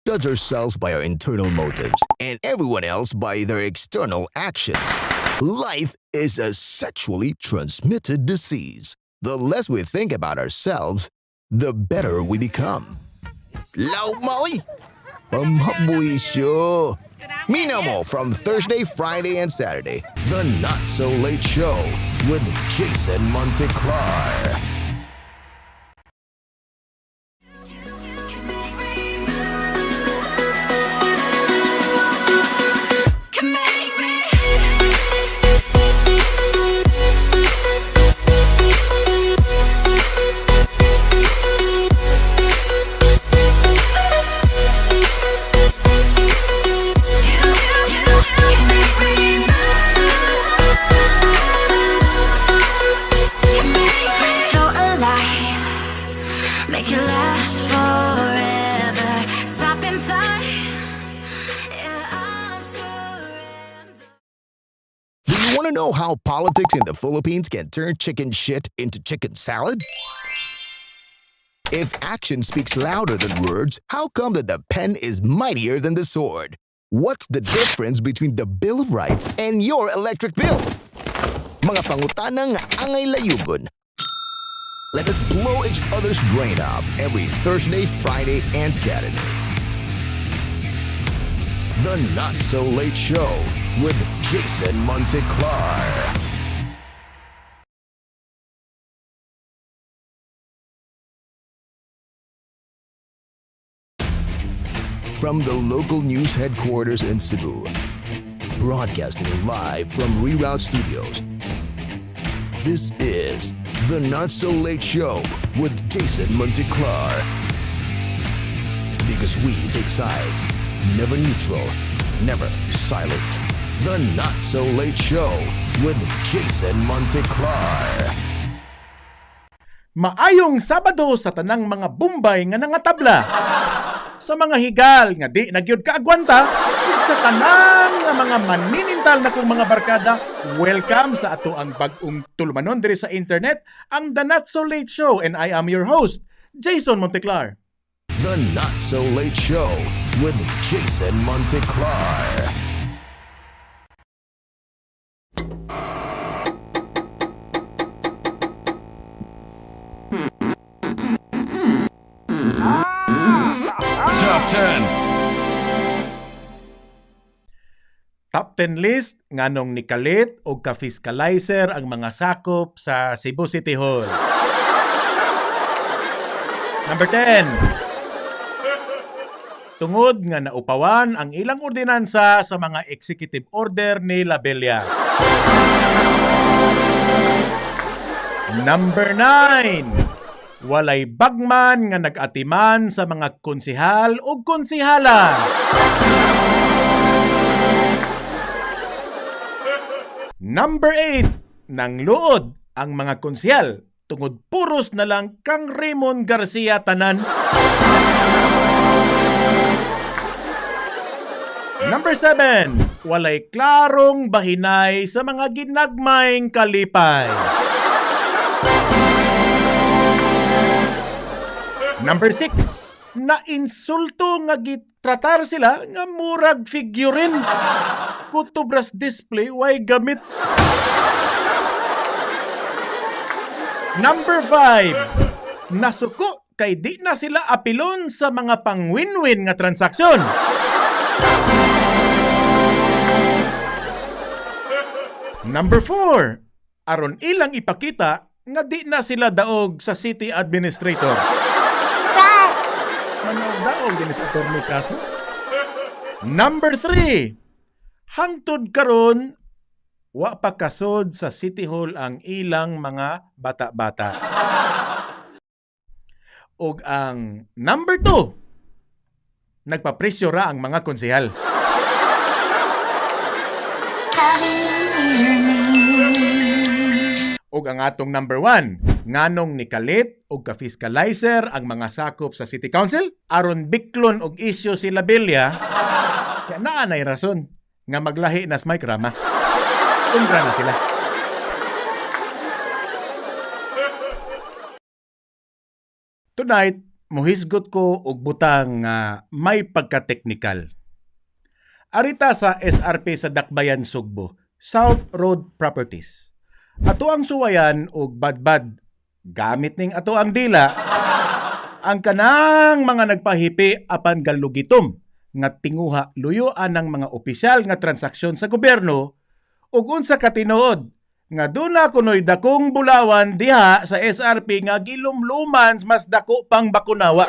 Judge ourselves by our internal motives and everyone else by their external actions. Life is a sexually transmitted disease. The less we think about ourselves, the better we become. Law maoy! Pamhabuisyo! Minamo from Thursday, Friday, and Saturday. The Not So Late Show with Jason Monteclar. Can make me. You can make me move. Can make me so alive. Make it last forever. Stop in time. Yeah, I'll surrender. Do you want to know how politics in the Philippines can turn chicken shit into chicken salad? If action speaks louder than words, how come that the pen is mightier than the sword? What's the difference between the Bill of Rights and your electric bill? Mga pangutana nga angay layugon. Let us blow each other's brain off every Thursday, Friday, and Saturday. The Not So Late Show with Jason Monteclar. From the local news headquarters in Cebu, broadcasting live from Reroute Studios. This is The Not So Late Show with Jason Monteclar. Because we take sides, never neutral, never silent. The Not So Late Show with Jason Monteclar. Maayong Sabado sa tanang mga Bombay nga nangatabla. Sa mga higal nga di na gyud kaagwanta ug sa tanan nga mga maninintal na kong mga barkada, welcome sa ato ang bag-ong tulumanon diri sa internet, ang The Not So Late Show, and I am your host, Jason Monteclar. The Not So Late Show with Jason Monteclar. Top 10. Top 10 list nganong nikalit og ka-fiscalizer ang mga sakop sa Cebu City Hall. Number 10. Tungod nga naupawan ang ilang ordinansa sa mga executive order ni Labella. Number 9. Walay bagman nga nag-atiman sa mga konsihal o konsihala. Number 8. Nang luod ang mga konsihal tungod puros na lang kang Raymond Garcia tanan. Number 7. Walay klarong bahinay sa mga ginagmayng kalipay. Number 6. Nainsulto nga gitratar sila nga murag figurine. Kutubras display way gamit. Number 5. Nasuko kay di na sila apilon sa mga pang-win-win nga transaksyon. Number 4. Aron ilang ipakita nga di na sila daog sa city administrator. Manaog-daog din sa Atty. Casas. Number 3. Hangtod karon wa pa kasod sa City Hall ang ilang mga bata-bata. Ug ang number 2, nagpapresyo ra ang mga konsehal. Ug ang atong number 1, nganong nikalit og ka-fiscalizer ang mga sakop sa City Council aron biklon og isyu si Labella, kaya naa nay rason nga maglahi na sa Mike Rama. Kontra na sila. Tonight, Muhisgot ko og butang nga may pagka-technical. Arita sa SRP sa Dakbayan, Sugbo, South Road Properties. Ato ang suwayan og badbad gamit ning ato ang dila ang kanang mga nagpahipi apan galugitom nga tinguha luyo anang mga opisyal nga transaksyon sa gobyerno ug unsa ka tinuod nga duna kunoy dakong bulawan diha sa SRP nga gilumluman mas dako pang bakunawa.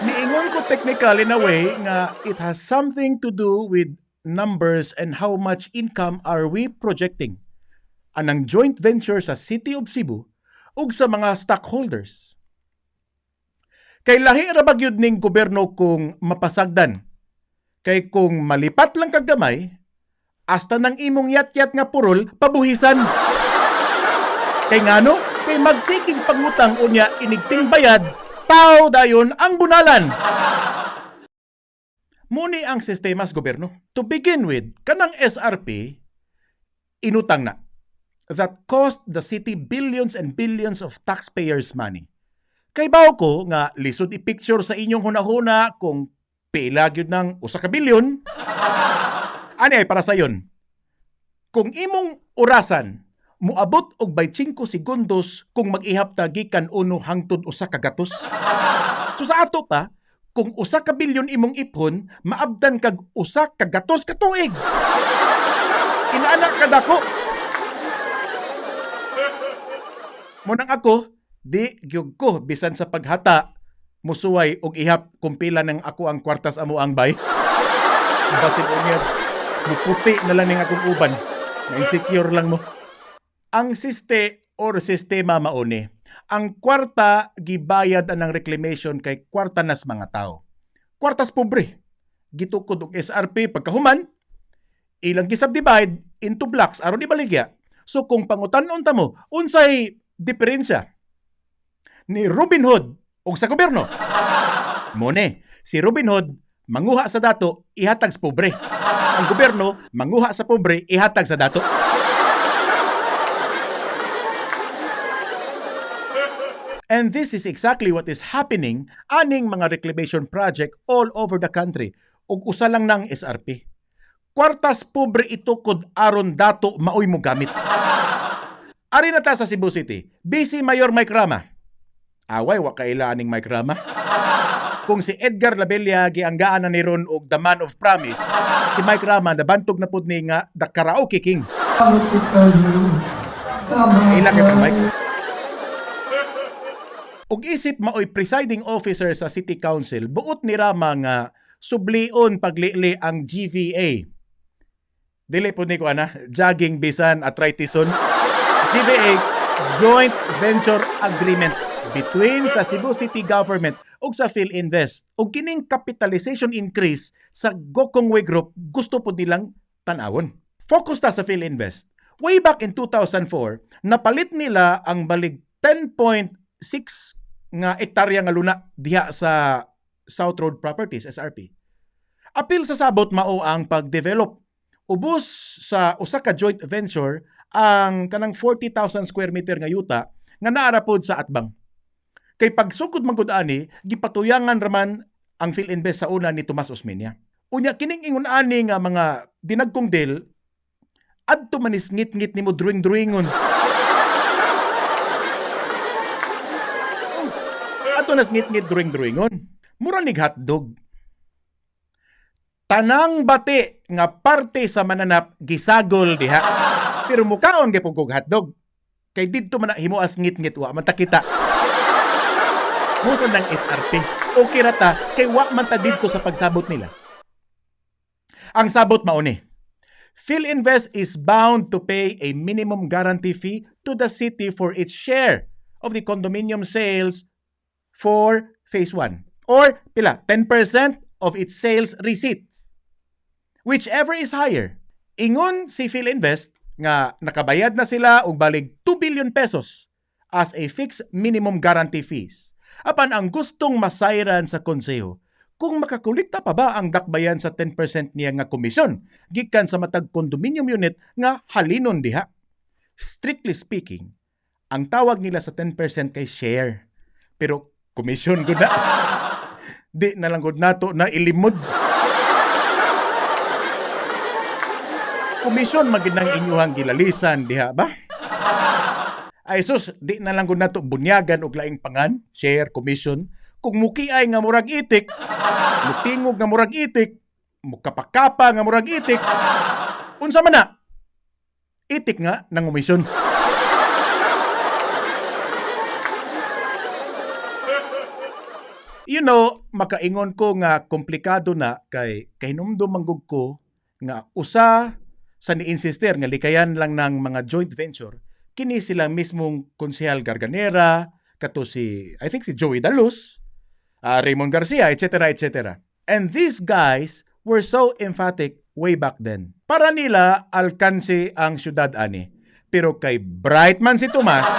Niingon ko technical in a way nga it has something to do with numbers and how much income are we projecting anang joint venture sa City of Cebu ug sa mga stockholders. Kay lahi ra ba gyud ning gobyerno kung mapasagdan. Kay kung malipat lang kag gamay, hasta nang imong yatyat nga purol pabuhisan. Kay ngano? Kay magsigig pangutang unya inigting bayad, tao dayon ang bunalan. Muni ang sistema sa gobyerno. To begin with, kanang SRP, inutang na. That cost the city billions and billions of taxpayers' money. Kay bawo ko nga lisod i-picture sa inyong hunahuna kung pila gyud ng 1 ka bilyon. Ani ay para sayon. Kung imong orasan muabot og 25 segundos kung mag-ihap ta gikan uno hangtod 1 ka gatos. So sa ato pa, kung 1 ka bilyon imong iphon, maabdan kag 1 ka gatos ka tuig. Inaana kadako. Munang ako, di gyud ko bisan sa paghata musuway og ihap kung pila ng ako ang kwartas amo ang bay. Basin unya, muputi na lang ning akong uban. Na-insecure lang mo. Ang siste or sistema mauni. Ang kwarta gibayad anang reclamation kay kwarta nas mga tao. Kwartas pobre. Gitukod og SRP pagkahuman, ilang gisubdivide into blocks aron ibaligya. So kung pangutan-on ta mo, unsay diferensya ni Robin Hood og sa gobyerno? Mone, si Robin Hood manguha sa dato, ihatag sa pobre. Ang gobyerno manguha sa pobre, ihatag sa dato. And this is exactly what is happening aning mga reclamation project all over the country ug usa lang ng SRP. Kwartas pobre itukod aron dato maoy mo gamit. Ari na ta sa Cebu City. Busy Mayor Mike Rama. Away wa kaila aning Mike Rama. Kung si Edgar Labella gianggaan na ni ron og the man of promise, si Mike Rama nabantog na pud ni nga the karaoke king. Ila kay Mike. Ug isip maoy presiding officer sa City Council, buot ni Rama nga sublion paglili ang GVA. Dili pud ni ko ana, jogging bisan arthritison. GVA, Joint Venture Agreement between sa Cebu City Government ug sa PhilInvest. Ug kining capitalization increase sa Gokongwei Group gusto pud nilang tan-awon. Focus ta sa PhilInvest. Way back in 2004, napalit nila ang balig 10.6 nga ektarya nga luna diha sa South Road Properties, SRP. Apil sa sabot mao ang pag-develop. Ubos sa usa ka joint venture ang kanang 40,000 square meter nga yuta nga naara pod sa Atbang. Kay pagsugod man gud ani, gipatuyangan raman ang PhilInvest sa una ni Tomas Osmeña. Unya kining ingon ani nga mga dinagkong deal adto manis ngit-ngit nimo drawing-drawingon. Ato nas ngit-ngit drawing-drawingon. Mura nig hotdog. Tanang bati nga parte sa mananap gisagol diha. Pero mukaon gyud kog hotdog. Kay didto man na himuas ngit-ngit wa man ta kita. Musa ng SRP. Okay ra ta kay wa man ta didto sa pagsabot nila. Ang sabot mauni. PhilInvest is bound to pay a minimum guarantee fee to the city for its share of the condominium sales for phase 1 or pila 10% of its sales receipts, whichever is higher. Ingon si PhilInvest nga nakabayad na sila og balig 2 billion pesos as a fixed minimum guarantee fees. Apan ang gustong masayran sa konseho kung makakolekta pa ba ang dakbayan sa 10% niya nga komisyon gikan sa matag condominium unit nga halinon diha. Strictly speaking, Ang tawag nila sa 10% kay share. Pero commission gud na. Di na lang gud nato na ilimod. Komisyon magid nang inyuhang gilalisan diha ba? Ay sus, di na lang gud nato bunyagan og laing pangan, share, commission. Kung mukiay nga murag itik, mutingog nga murag itik, mukapakapa nga murag itik, unsa man na? Itik nga nang komisyon. Makaingon ko nga komplikado na kay kahinumdum manggug ko nga usa sa ni-insister nga likayan lang ng mga joint venture kini sila mismong Konsehal Garganera, kato si, I think si Joey Daluz, Raymond Garcia, etc. etc. And these guys were so emphatic way back then. Para nila, alkanse ang syudad ani. Pero kay bright man si Tomas,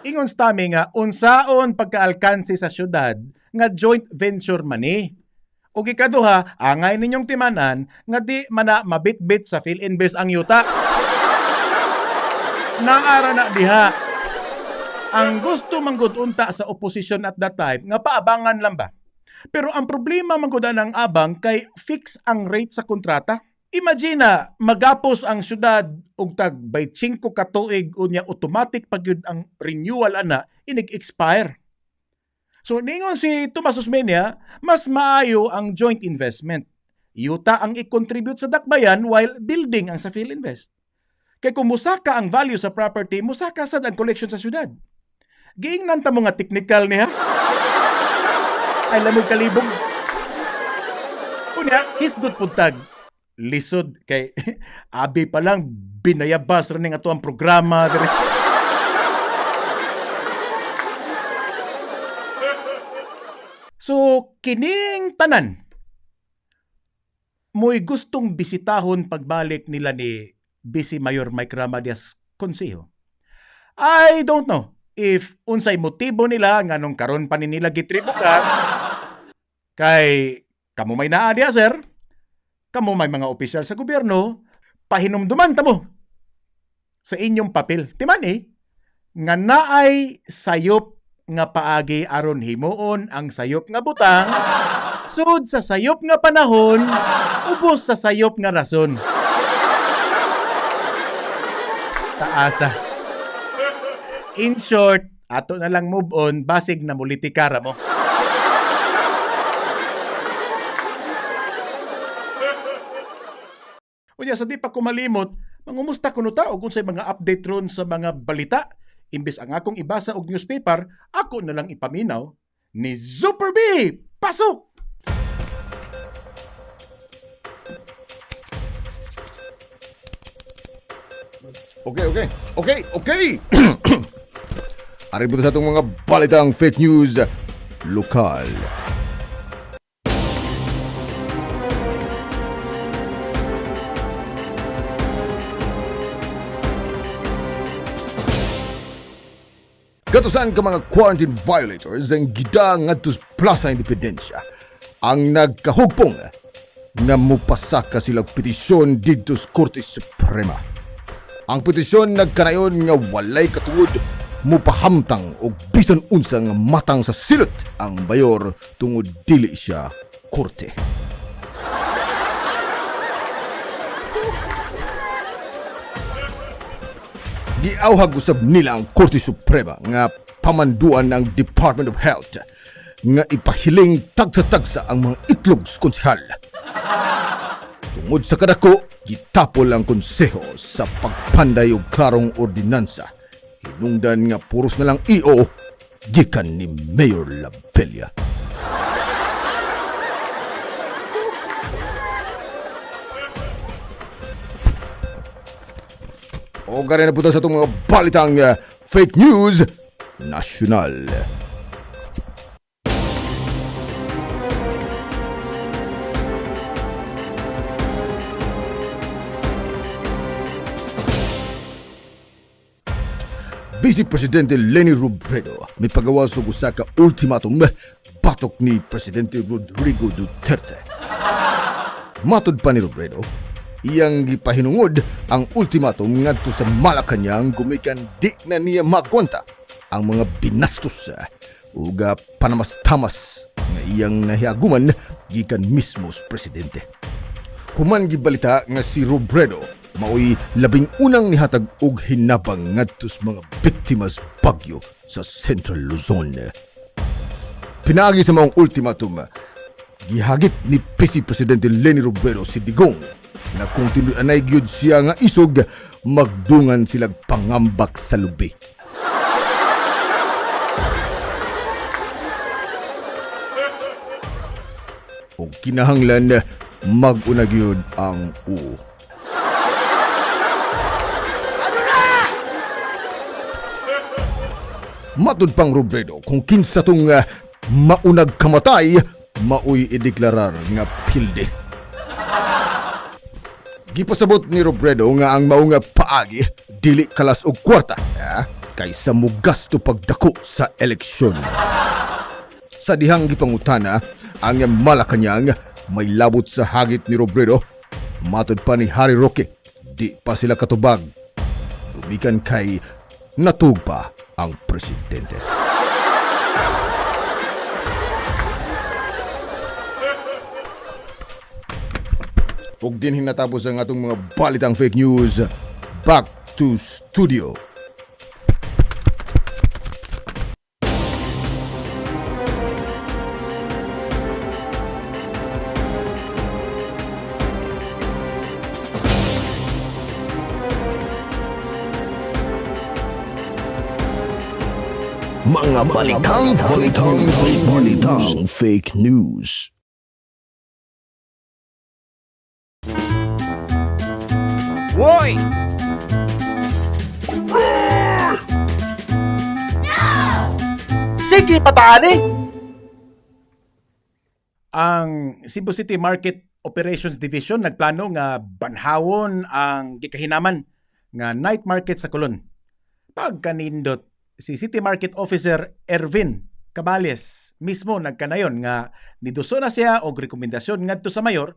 ingon sa tami nga unsaon pagkaalkanse sa syudad nga joint venture man ni. O ikaduha, angay ninyong timanan nga di mana mabitbit sa Filinvest ang yuta. Naara na diha. Ang gusto manggod unta sa opposition at that time nga paabangan lang ba. Pero ang problema manggod ang abang kay fix ang rate sa kontrata. Imagine na magapos ang syudad og tag by 5 ka tuig unya automatic pag yun ang renewal ana inig-expire. So ningon si Tomas Osmeña, mas maayo ang joint investment. Yuta ang i-contribute sa dakbayan while building ang sa Filinvest. Kay kung musaka ang value sa property, musaka sad ang collection sa syudad. Giingnan ta mo nga technical niya. Ay lamog kalibog. Unya, hisgot pud tag lisod kay abi pa lang binayabas ra ning ato ang programa diri. So kining tanan mo'y gustong bisitahon pagbalik nila ni Vice Mayor Mike Rama Diaz Consejo. I don't know if unsay motibo nila nganong karon pa ni nila gitribukan kay kamo may naa diha, sir. Kamo may mga opisyal sa gobyerno, pahinumduman ta mo sa inyong papel. Timan eh, nga naay sayop nga paagi aron himuon ang sayop nga butang, sud sa sayop nga panahon, ubos sa sayop nga rason. Taasa. In short, ato na lang move on, basig na mulitikara mo. Unya, sa di pa kumalimot, mangumusta kuno ta og unsay mga update ron sa mga balita. Imbes ang akong ibasa og newspaper, ako na lang ipaminaw ni Super B. Pasok! Okay. Ari po sa atong mga balitang fake news lokal. Gatusan ka mga quarantine violators ang gida ngadto sa Plaza Independencia ang nagkahugpong nga mupasaka sila og petisyon didto sa Korte Suprema. Ang petisyon nagkanayon nga walay katuod mupahamtang og bisan unsa nga matang sa silot ang mayor tungod dili siya korte. Giawhag usab nila ang Korte Suprema nga pamanduan ng Department of Health nga ipahiling tagsa-tagsa ang mga itlog sa konsehal. Tungod sa kadako, gitapol ang konseho sa pagpanday og klarong ordinansa. Hinungdan nga puros na lang EO gikan ni Mayor Labella. O gari na po sa itong mga balitang fake news national. Vice Presidente Leni Robredo may pagawa sa usa ka ultimatum batok ni Presidente Rodrigo Duterte. Matod pa ni Robredo, Iyang gipahinungod ang ultimatum ngadto sa Malacañang gumikan di na niya maagwanta ang mga binastos ug panamastamas nga iyang nahiaguman gikan mismo sa presidente. Human gibalita nga si Robredo maoy labing unang nihatag og hinabang ngadto sa mga biktimas bagyo sa Central Luzon. Pinaagi sa maong ultimatum, gihagit ni Vice Presidente Leni Robredo si Digong na kung tinud-anay gyud siya nga isog, magdungan silag pangambak sa lubi. O kinahanglan mag-una gyud ang oo. Matud pang Robredo kung kinsa tong maunag kamatay, maoy ideklarar nga pilde. Gipasabot ni Robredo nga ang mao nga paagi dili kalas og kwarta kaysa mugasto pagdako sa eleksyon. Sa dihang gipangutana, ang Malacañang may labot sa hagit ni Robredo, matud pa ni Harry Roque, di pa sila katubag. Dumikan kay natugpa ang presidente. Ug din hinatapos ang atong mga balitang fake news. Back to studio. Mga balitang fake news. Balitang fake news. Hoy! Sige, pataan eh! Ang Cebu City Market Operations Division nagplano nga banhawon ang gikahinaman nga night market sa Colon. Pagkanindot, si City Market Officer Ervin Cabales mismo nagkanayon nga niduso na siya og rekomendasyon ngadto sa mayor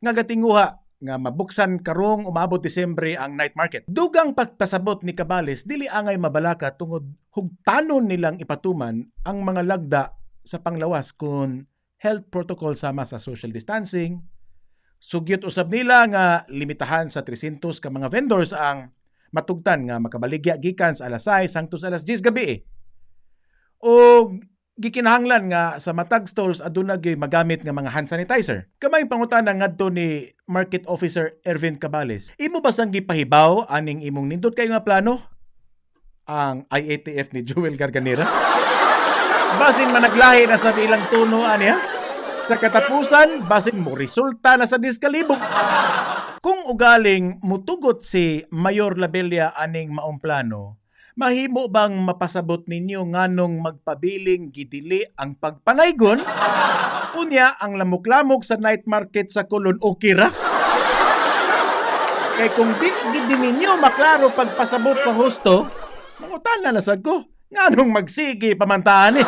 nga gatinguha nga mabuksan karong umabot Disyembre ang night market. Dugang pagpasabot ni Cabales dili angay mabalaka tungod hugtanon nilang ipatuman ang mga lagda sa panglawas kon health protocol sama sa social distancing. Sugyot usab nila nga limitahan sa 300 ka mga vendors ang matugtan nga makabaligya gikan sa alas 6 hangtod sa alas 10 gabi. O gikinahanglan nga sa matag stalls aduna gyud magamit nga mga hand sanitizer. Kamay pangutana ngadto ni Market Officer Ervin Cabales. Imo ba sang gipahibaw aning imong nindot kayo nga plano? Ang IATF ni Joel Garganera? Basin managlahi na sa ilang tono aniya. Sa katapusan, basin mo resulta na sa diskalibog. Kung ugaling mutugot si Mayor Labella aning maong plano, mahimo bang mapasabot ninyo nganong magpabiling gidili ang pagpanaygon? Unya ang lamok-lamok sa night market sa Colon okay ra? Kay kung di gid ninyo maklaro pagpasabot sa husto, mangutana na sad ko. Nganong magsige pamantaan eh.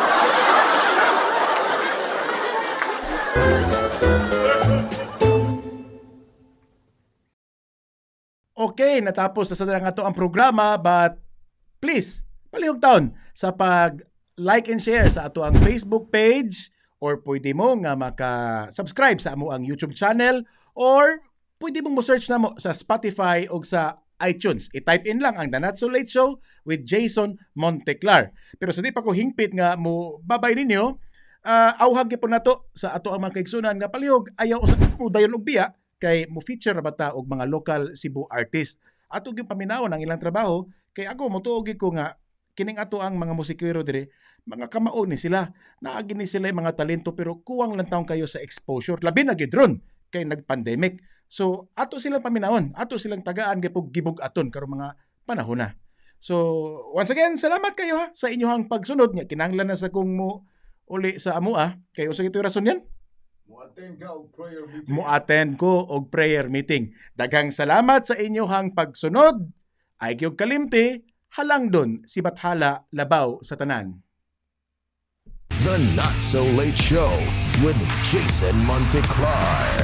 Okay, natapos na sa nga to ang programa, but please, palihog taon sa pag like and share sa ato ang Facebook page or pwede mo nga maka-subscribe sa amo ang YouTube channel or pwede mong mo-search na mo sa Spotify o sa iTunes. I-type in lang ang The Not So Late Show with Jason Monteclar. Pero sa di pa ko hingpit nga mo babay ninyo, awhag gyud po nato sa ato ang mga kaigsunan nga palihog ayaw usa mo dayon og biya kay mo feature ra ba ta og mga local Cebu artist. Ato gyud paminawon ang ilang trabaho kay ako motuo gyud ko nga kining ato ang mga musikero dire mga kamao ni sila. Naagi ni sila yung mga talento pero kuwang lang taon kayo sa exposure. Labi na gyud ron kay nag-pandemic. So ato silang paminawon, ato silang tagaan gyud gibug aton karong mga panahon na. So once again, salamat kayo ha sa inyong pagsunod nga kinahanglan na sa kung mo uli sa amoa kay usa gito'y rason yan Mo-attend ka og prayer meeting. mo-attend ko og prayer meeting. Daghang salamat sa inyong pagsunod. Ay gyud kalimti, halangdon si Bathala labaw sa tanan. The Not So Late Show with Jason Monteclar.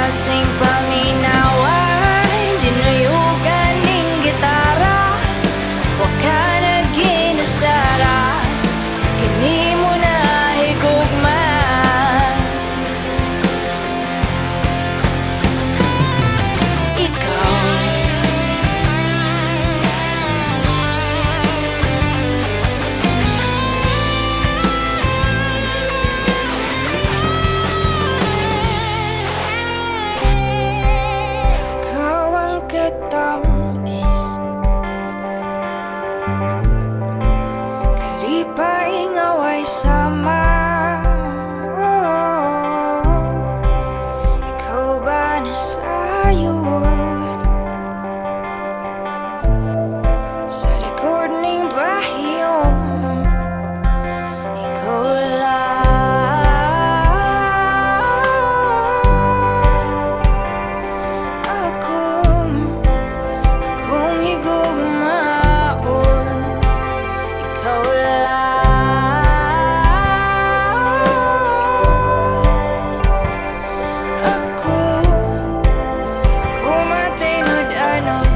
Kasing-kasing paminawan, dinuyugan ning gitara. Wa ka na ginusara, kini mo na higugma. Ikaw. Ikaw ang katamis, kalipay nga way sama. Oh, ikaw ba nasayod sa likod ning bahiyom? Ikaw lang akong higugmaon. Ikaw lang ako matinud-anon.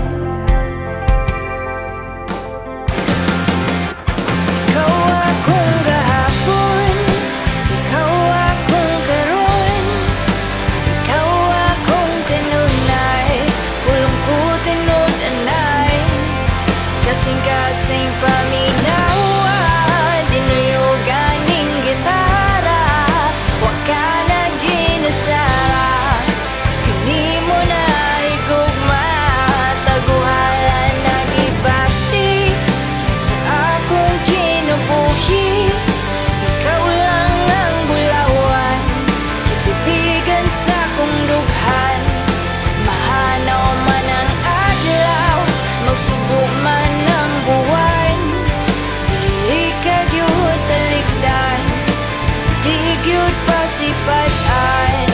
Ikaw akong gahapon, ikaw akong karon, ikaw akong kanunay. Pulong ko tinud-anay. Kasing-kasing paminawan, dinuyugan ning gitara. Wa ka na ginusara, kini mo na higugma. Taguhala nagibati sa akong kinabuhi. Ikaw lang ang bulawan, kitipigan sa akong dughan. Mahanaw man ang adlaw, magsubo man ang buwan, dili ka gyud talikdan, di gyud pasipad-an.